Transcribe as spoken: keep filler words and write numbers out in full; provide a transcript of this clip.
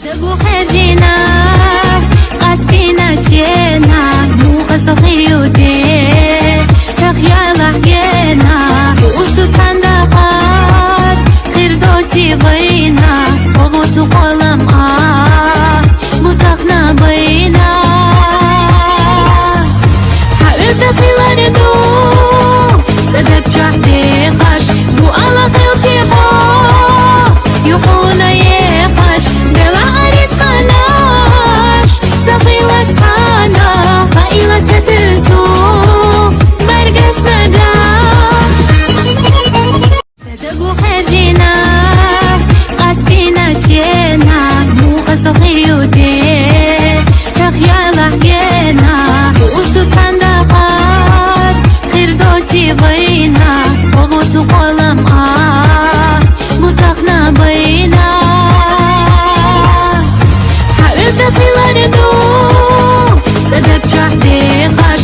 Дагу хержина, къастина шена, муха сохиюте, тахъяла гена, ушту цанда хат, хирдоци вайна, къомуцу къолам а, бутахна байна. Хьаэзда хилариду, садаб чахь дехаш, ву ала хилчи хо, юхуна ехаш, бела арицканаш, сахила цана, хаила сепюсу, баргаш нага. Дагу хержина, къастина шена, муха сохиюте, тахъяла гена, ушту цанда хат, хирдоци вайна, къомуцу къолам а, бутахна байна. Хьаэзда хилариду, садаб чахь дехаш,